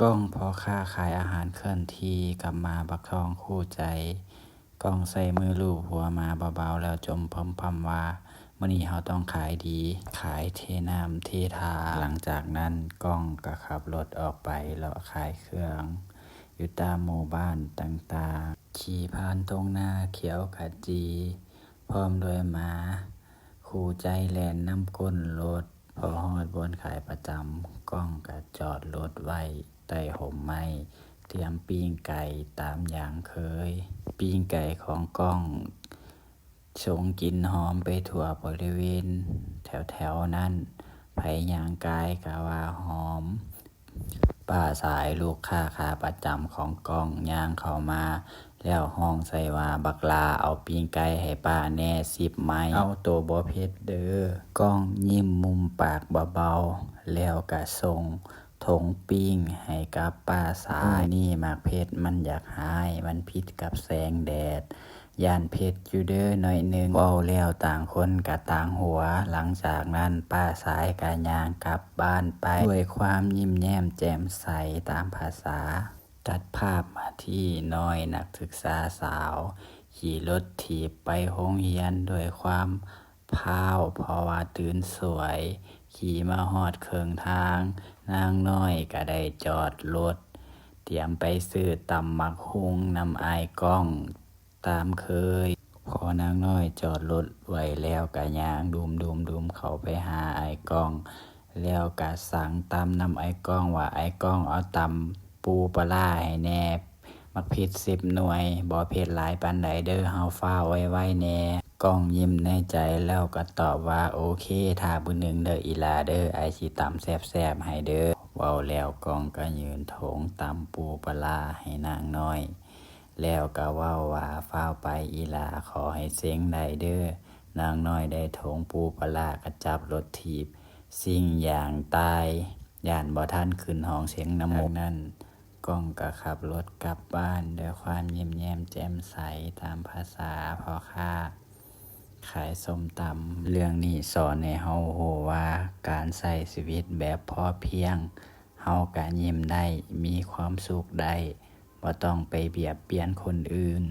ກ້ອງພໍ່ຄ້າຂາຍອາຫານເຄື່ອນທີ່ກັບມາບັກທອງຄູ່ໃຈ. ກ້ອງໃຊ້ມືລູບຫົວໝາເບົາໆ ແລ້ວຈົ່ມພຳໆວ່າ, ມື້ນີ້ເຮົາຕ້ອງຂາຍດີ, ຂາຍເທນ້ຳເທທ່າ. ຫຼັງຈາກນັ້ນກ້ອງກໍຂັບລົດອອກໄປເລາະຂາຍເຄື່ອງຢູ່ຕາມໝູ່ບ້ານຕ່າງໆ, ຂີ່ຜ່ານທົ່ງນາຂຽວຂະຈີ ພ້ອມດ້ວຍໝາຄູ່ໃຈແລ່ນນຳກົ້ນລົດ. ພໍຮອດບ່ອນຂາຍປະຈຳ, ກ້ອງກະຈອດລົດໄວ້ໃຕ້ຮົ່ມໄມ້, ຕຽມປີ້ງໄກ່ຕາມຢ່າງເຄີຍ. ປີ້ງໄກ່ຂອງກ້ອງຊົງກິ່ນຫອມໄປທົ່ວບໍລິເວນແຖວໆນັ້ນ, ໃຜຍ່າງກາຍກະວ່າຫອມ. ປ້າສາຍ ລູກຄ້າຂາປະຈຳຂອງກ້ອງ ຍ່າງເຂົ້າມາ ແລ້ວຮ້ອງໃສ່ວ່າ, ບັກຫຼ້າ ເອົາປີ້ງໄກ່ໃຫ້ປ້າແດ່ສິບໄມ້, ເອົາໂຕບໍ່ເຜັດເດີ. ກ້ອງຍິ້ມມຸມປາກເບົາໆ ແລ້ວກະສົ່ງຖົງປີ້ງໃຫ້ກັບປ້າສາຍ. ມື້ນີ້ໝາກເຜັດມັນຢາກຮ້າຍ, ມັນຜິດກັບແສງແດດ, ຢ້ານເຜັດຢູ່ເດີໜ້ອຍໜຶ່ງ. ເວົ້າແລ້ວຕ່າງຄົນກະຕ່າງຫົວ. ຫຼັງຈາກນັ້ນປ້າສາຍກະຍ່າງກັບບ້ານໄປດ້ວຍຄວາມຍິ້ມແຍ້ມແຈ່ມໃສຕາມພາສາ. ຕັດພາບມາທີ່ນ້ອຍນັກສຶກສາສາວ ຂີ່ລົດຖີບໄປໂຮງຮຽນດ້ວຍຄວາມພ້າວ ເພາະວ່າຕື່ນສວຍ. ຂີ່ມາຮອດເຄິ່ງທາງ, ນາງນ້ອຍກະໄດ້ຈອດລົດ ຕຽມໄປຊື້ຕຳບັກຫຸ່ງນຳອ້າຍກ້ອງຕາມເຄີຍ. ພໍນາງນ້ອຍຈອດລົດໄວ້ແລ້ວກະຍ່າງດຸ່ມໆໆເຂົ້າໄປຫາອ້າຍກ້ອງ ແລ້ວກະສັ່ງຕຳນຳອ້າຍກ້ອງວ່າ, ອ້າຍກ້ອງ ເອົາຕຳປູປາລ້າໃຫ້ແດ່, ໝາກເຜັດສິບໜ່ວຍ, ບໍ່ເຜັດຫຼາຍປານໃດເດີ, ເຮົາຟ້າວໄວໆແດ່. ກ້ອງຍິ້ມໃນໃຈແລ້ວກໍຕອບວ່າ, ໂອເຄ, ຖ້າບຶດໜຶ່ງເດີອີ່ຫຼ້າເດີ, ອ້າຍຊິຕຳແຊບໆໃຫ້ເດີ. ເວົ້າແລ້ວກ້ອງກໍຍື່ນຖົງຕຳປູປາລ້າໃຫ້ນາງນ້ອຍ ແລ້ວກໍເວົ້າວ່າ, ຟ້າວໄປອີ່ຫຼ້າ, ຂໍໃຫ້ເສັງໄດ້ເດີ. ນາງນ້ອຍໄດ້ຖົງປູປາລ້າກໍຈັບລົດຖີບ ຊິ່ງຢ່າງຕາຍ, ຢ້ານບໍ່ທັນຂຶ້ນຫ້ອງເສັງນຳໝູ່. ຈາກນັ້ນ ກ້ອງກໍຂັບລົດກັບບ້ານດ້ວຍຄວາມຍິ້ມແຍ້ມແຈ່ມໃສຕາມພາສາພໍ່ຄ້າຂາຍສົ້ມຕຳ. ເລື່ອງນີ້ສອນໃຫ້ເຮົາຮູ້ວ່າ ການໃຊ້ຊີວິດແບບພໍພຽງ, ເຮົາກະຍິ້ມໄດ້, ມີຄວາມສຸກໄດ້, ບໍ່ຕ້ອງໄປບຽດບຽນຄົນອື່ນ.